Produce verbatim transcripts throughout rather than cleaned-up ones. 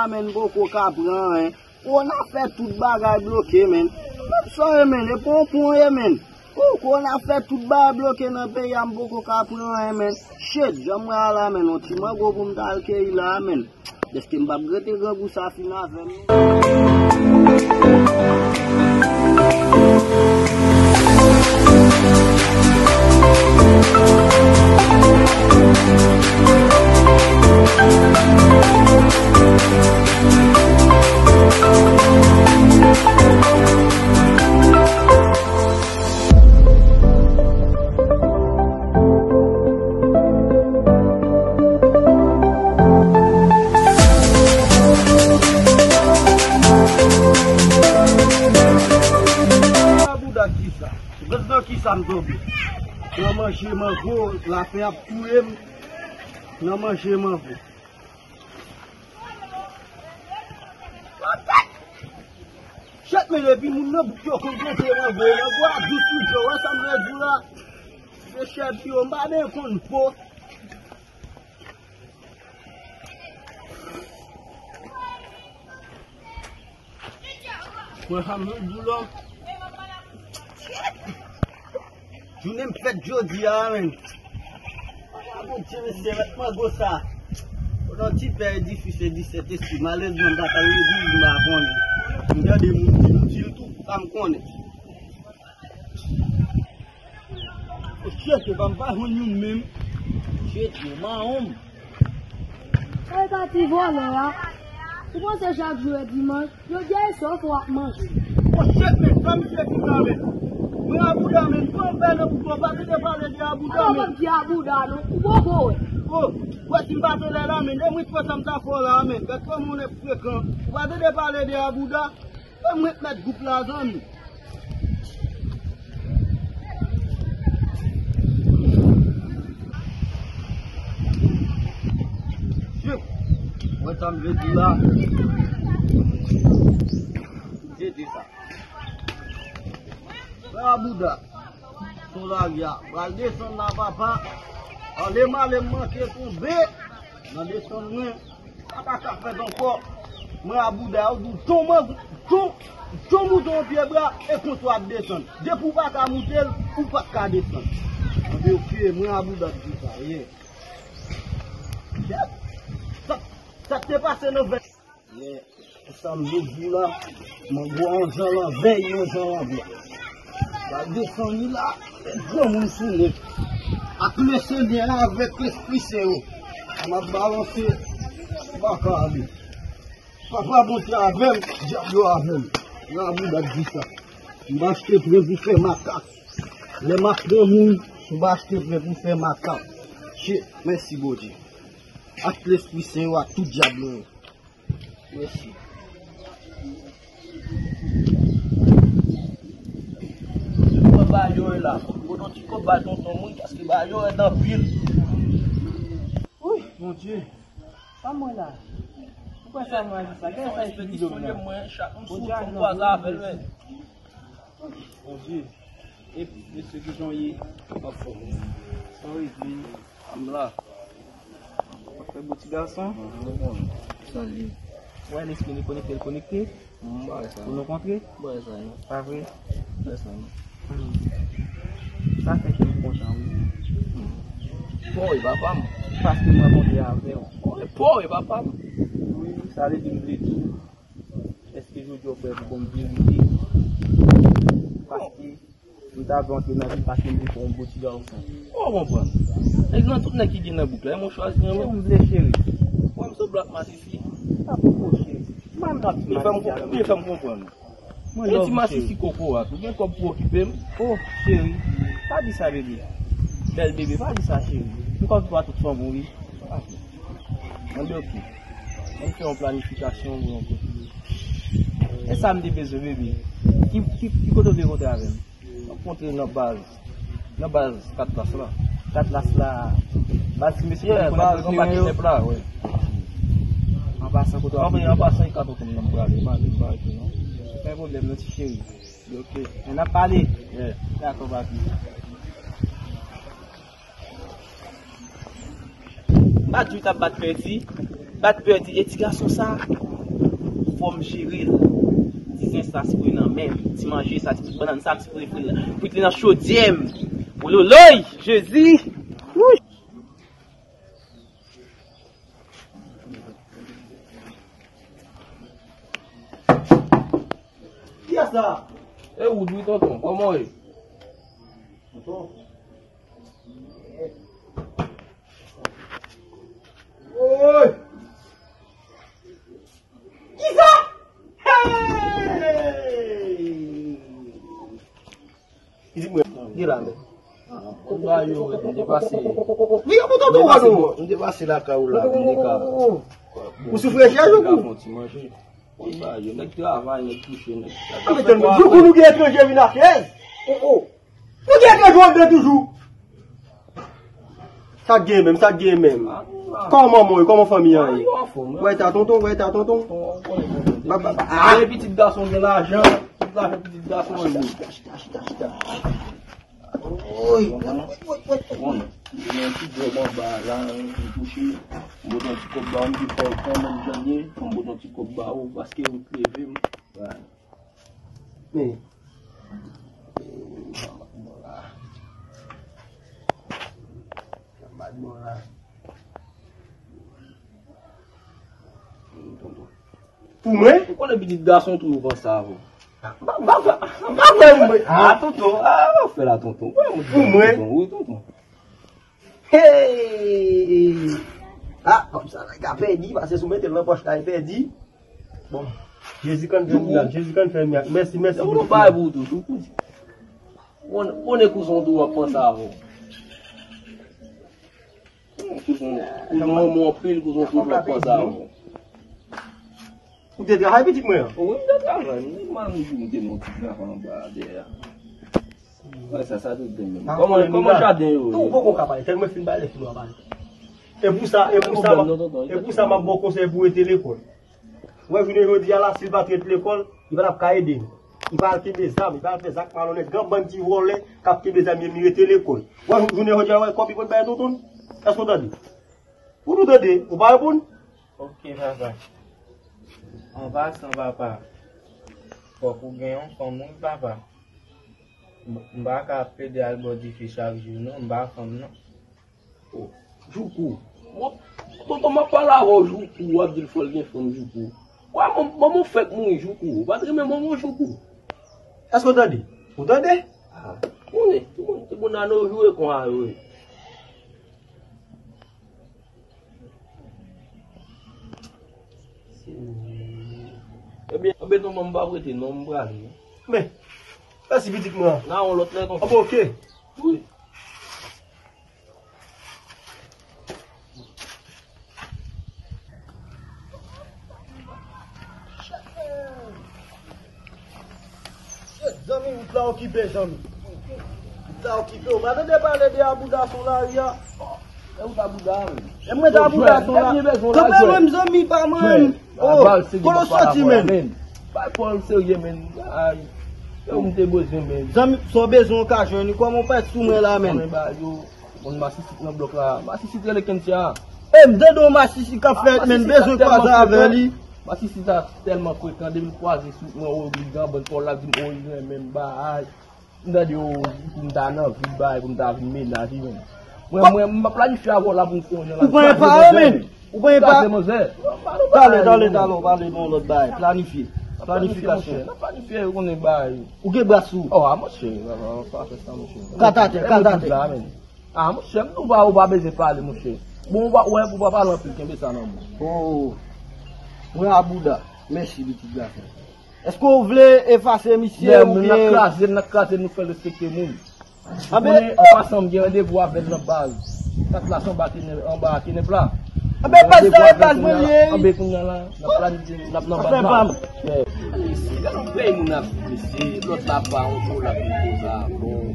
Menm poko ka pran anyen. Kowona fè tout bagay bloke, menm. Menm sa ye, menm. E pon pon ye, menm. Kowona fè tout bagay bloke nan peyi a, m poko ka pran anyen, menm. Shit, jan m wè a la, menm. Yon ti mango pou m ta al keyi la, menm. Dèske m p ap rete grangou sa fin avè m. Bouda kisa? Nan kisa m tonbe? Nan manje mango, lafen ap touye m. Nan manje mango. Chet, men depi moun nan bouk yo konn plante mango, mango a dous toujou, wè sa m vle di w la? Se chè pi yo, m pa byen konn po. Mwen sa m vle di w la. Jounen m fèt jodi a, menm. Papa Bondye, mesye, mèt mango sa. Pou yon ti pè edifis e disèt espri, malezman, m pa ka redi, m pa konnen. M gade moun ki itil tou, sa m konnen. Chèche pa m pa jwenn youn menm. Chèche, mawon m. Sa e ka ti vòlè a? Ou panse chak jou e dimanch? Jodi a e sa w fè w ap manje. O chèche, men sa misye di sa, men. Mwen a bouda, men. Pran bèl nan bouda, pa tande pale de a bouda, men. Alò, pa di a bouda, non. Ou poko wè. O, wè si m pa te lè la, men. E mwen fè sa m ta fè w la, men. Gad kòman w nèg frekan. Ou pa tande pale de a bouda. E mwen k mèt gwoup la, zanmi. Chèche, mwen sa m vle di la. Jete sa. Frè a bouda. Sou lari a. Pral desann la, papa. Ale m ale m manke tonbe. Nan desann mwen. Sa pa ka fèt ankò. Mwen a bouda, yo di w, jon mwen, jon, jon mouton yon pye bra, e konsa w ap desann. Depi w pa ka moute l, ou pa ka desann. Anben, oke, mwen a bouda k di sa, ye. Sa, sa k te pase nan vè. Ye, sa m vle di w la, mango a yon jan lanvè, yon jan lanvè. Gade fanmi la, granmoun sou nèt. Ak Lesenyè avèk Lespri Sen yo. M ap balanse, m pa ka ale. Papa Bondye avè m, dyab yo avè m. Nan bouda di sa. M pa achte pwen pou fè makak. Lè m ap pran moun, m pa achte pwen pou fè makak. Che, mèsi Bondye. Ak Lespri Sen yo, ak tout dyab yo. Mèsi. Mwen ba yo la. Kote ti kòb ba tonton moun, paske ba yo anpil. Wi, Bondye. Pa mwen la. Ou kwè sa mwen di sa? Gade sa ekri Jovenel. Mwen, chak moun sou fòm kwaze avè l, men. Bondye. E, mesye, ki jan w ye? Anfòm. Sa w regle? M la. W ap fè bo ti gason? Mwen konn. Sa l ye? Wè, lespri li konekte, l konekte. M pa wè sa. Pou nou kontre? M pa wè sa, non. Pa vre? M pa wè sa, non. Hmm. Sa fè ke m kontan, wi. Pòw e papa m. Paske m rankontre avè w. Pòw e papa m. Wi, sa vle di m vle di w. Èske jodi a w prè pou ban m verite? Paske m ta vle antre nan vi paske m vle fè yon bon ti gason. Ou konprann? Nèg nan tout nèg ki gen nan bouk la, e mwen chwazi renmen. Ou vle cheri? Mwen m sou blòk masifi. Pa poko cheri. Mwen m ap di masifi. Ou byen fè m konprann. Mwen love ou cheri. Ou gen ti masifi kokorat, ou gen kòb pou okipe m. Oh, cheri. Pa di sa, bebe. Bèl bebe, pa di sa, cheri. M kwè w tou pa tout fanm ou, wi. Anben, oke. Ann fè yon planifikasyon pou yon kote. E sa m te bezwen, bebe. Ki, ki, ki kote w te kontre avè m? M ap kontre nan baz. Nan baz kat plas la. Kat plas la. Baz ti mesye ki konn ap retire yo. An pasan kote w ap rete. An pasan, e ka tonton m nan m prale. M ale, m pa rete non. Pa gen pwoblèm non, ti cheri. Ok. Men n ap pale. Yeah. Dakò, papi. M pa di w t ap bat pèdi. Bat pèdi. E ti gason sa, Fò m jere l. Ti zen sa sipoze nan men m. Ti manje sa, ti bout bannann sa, m sipoze fri l, frit li nan chodyè m. Wololoy! Jezi! Wouy! Kiyès la? E Wood wi, tonton. Kòman w ye? Tonton. Oy! Kisa? Hey! Li di mwen, gen la men. Ou ba yo, m te pase. Li gen bouton tou, Wado. M te pase lakay ou la, m te ka. Ou soufri chè, Joukou? Ou ba yo, nèg travay, nèg touche, nèg. A, men tèlman, Joukou, nou gen etranje vin ak lèz. Oh, oh. Nou gen etranje anndan toujou. Sa k gen menm, sa k gen menm. Kòman manman w ye, kòman fanmi an ye? Wè ta tonton, wè ta tonton. Ba, ba, ba, ah! Lè pitit gason gen lajan, tout lajan pitit gason an ye. Chita, chita, chita, chita. Oy, oy, oy, oy. Gen yon ti djòb anba la, m touche. M pote yon ti kòb ba w, m di fò w pran menm jan l ye. M pote yon ti kòb ba w, paske ou t leve m. Men, eh, jan m ap bon la. Jan m ap bon la. Pou mwen? Ou konnen pitit gason toujou konsa, bon. M pa, m pa fè, m pa fè, mwen. Ah, tonton, ah, m pa fè la, tonton. Pou mwen? Tonton, wi, tonton. Hey! Ah, kòb sa la ka pèdi, pase sou mete l nan pòch la, e pèdi. Bon, Jezi konn fè mirak, Jezi konn fè mirak. Mèsi, mèsi. Yo, nou bay pou ou toujou. Bon, bon, kouzen w toujou ap panse avè w. Kouzen, kouzen w renmen w anpil, kouzen w toujou ap panse avè w. Ou te travay pitit mwen an? Wi, m te travay. M te mal yon jou, m te nan ti travay anba a, dèyè a. Wè, sa, sa te byen menm. Kòman, kòman jaden yo ye? Ou poko ka pale, tèlman fin pale, fin w a pale. E pou sa, e pou sa, e pou sa, m ap ba w konsèy pou w rete lekòl. Wè, jounen jodi a la, si l pa t ret lekòl, li pa t ap ka ede nou. Li pa al kenbe zam, li pa al fè zak malonèt. Gran bann ti vòlè k ap kenbe zam yo, li rete lekòl. Wè, jounen jodi a, wè, kòb li pot bay tonton. Èske w tande? Ou tou tande? Ou pa reponn? Ok, papa. An pasan, papa, fòk ou gen yon fanm, wi, papa. M, m pa ka plede al bò dife chak jou, non, m pa fanm, non. Oh, Joukou. Mwen, tonton, m ap pale avè w, Joukou, w ap di l fò l gen fanm, Joukou. Wè, man, manman w fèk mouri, Joukou. Ou pa t renmen manman w, Joukou. Èske w tande? Ou tande? Ah, konnen, tout moun, tout moun nan nou joure kon a yo ye. Ebyen, ebyen, tonton, m pa prete non, m prale. Men, mèsi pitit mwen. Nan yon lòt lè, tonton. Ah bon, ok. Wi. Shit, zanmi, wout la okipe, zanmi. Wout la okipe. Ou pa tande pale de Abouda sou lari a? E ou ta bouda, men. E mwen ta bouda sou la. Kanpe menm, zanmi, pa mwen. Oh, kote w soti, men? Bay Paul serye, men. Ay. E ou m te bezwen, men. Zanmi, sa w bezwen, w ka jwenn li. Kòman w fè sou mwen la, men? Konnen ba yo. Moun masisit nan blòk la. Masisit rele Kentia. E m tande yon masisit k ap fèt, men m bezwen kwaze avè li. Masisit la tèlman frekan, depi l kwaze sou mwen, o, li ganbèl, Paul la di m, o, li renmen m, bay. M tande, o, pou m ta nan vi, bay, pou m ta vin mennaj li, men. Mwen, mwen, m pa planifye avè w la pou m fè yon jan la. Ou pa enpare, men. Ou pa enpare. Talè, talè, talè, w pale de yon lòt bagay. Planifye. Planifikasyon. N ap planifye, ou konnen, bay. Ou gen bras sou ou. Oh, a, monchè, pa fè sa, monchè. Kat atè, kat atè. Ah, monchè, m di w pa, ou pa bezwen pale, monchè. Bon, ou pa, wè, ou pa pale anpil, kenbe sa nan men w. Oh, mwen Abouda. Mèsi, pitit gason. Èske w vle efase misye oubyen? N ap kraze l, n ap kraze l, nou fè l respekte moun. Anben, ou konnen, an pasan, m gen randevou avè l nan baz. Kat la se anba kenèp, anba kenèp la. Anben, baz sa e baz mwen li ye, wi. Anben, kounye a la, n ap planifye, n ap nan baz la. Gade yon pèy moun ap fè, se lòt la pa yon jou l ap fè sa, bon.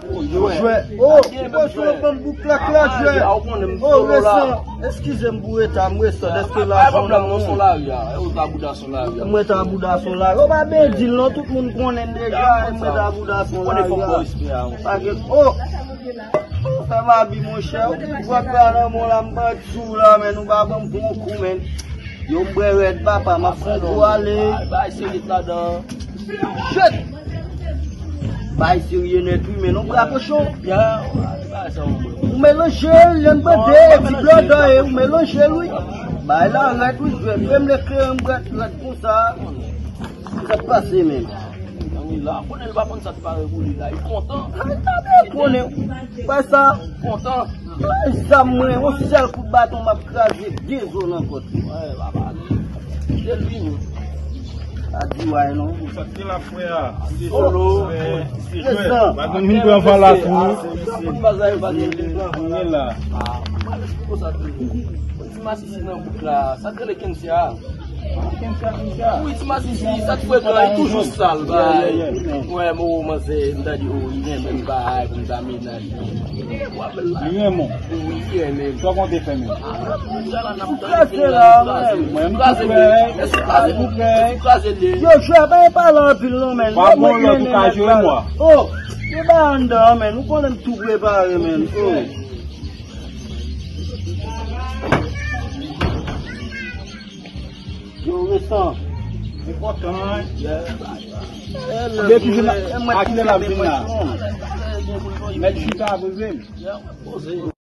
Jwè. Oh, jwè. Oh, jwè, banm bouk la, la, jwè. Oh, resan. Eskize m pou reta, m resan, dèske la, jwè. Mwen ta bouda sou lari. Ou pa byen di l non, tout moun konnen l deja, mwen ta bouda sou lari a. Pa gen, oh! Fè m abi, monchè. Ou pran nan men w la, m pran sou la, men nou pa ban m bon kou, men. Yo, m bwè rèd, papa, m ap fè gwo ale. Bay, bay, serye ladan. Shit! Bay serye nèt, wi, men non, bra kochon. Ya, bay sa, mwen. Ou melanje l, yon bande, ti blòdò, e ou melanje l, wi. Bay la rèd, wi, jwè. Fè m le kleren, m rèd, rèd konsa. Sa k pase, menm? Ann la, konnen l pa konn sa k pare pou li la. Li kontan. Ay, ta byen konnen. Wè sa? Kontan. Ay, zam mwen, yon sèl kout baton, m ap kraze de zo nan kòt li. Wè, papa, li. Se li, menm. A di way, non. Sa k te la, frè a? Se solo. Se jwè. Pa gen moun pran valas, non. Sa konn bagay, pa gen moun pran valas. Konnen la. Ah, konsa toujou. Ti masisi nan bouk la, sa k rele Kensia? Kensia, Kensia. Wi, ti masisi, sa k frekan, li toujou sal, bay. Wè, mo manzè, m ta di, oh, li renmen bay, pou m ta menaje. Li renmen. Wi, li renmen. Sa w konte fè menm? Ou kraze la, menm. Mwen, m tou prè. Ou kraze li. Yo, jwè, pa pale anpil, non, menm. Pa bon, lòt ou ka jere mwa. Oh, yo ba anndan, menm. Ou konnen m tou prepare, menm. Oh. Yo, resan. Enpòtan, wi. Depi vin la, a kilè l ap vin la? Mèt chita, poze m.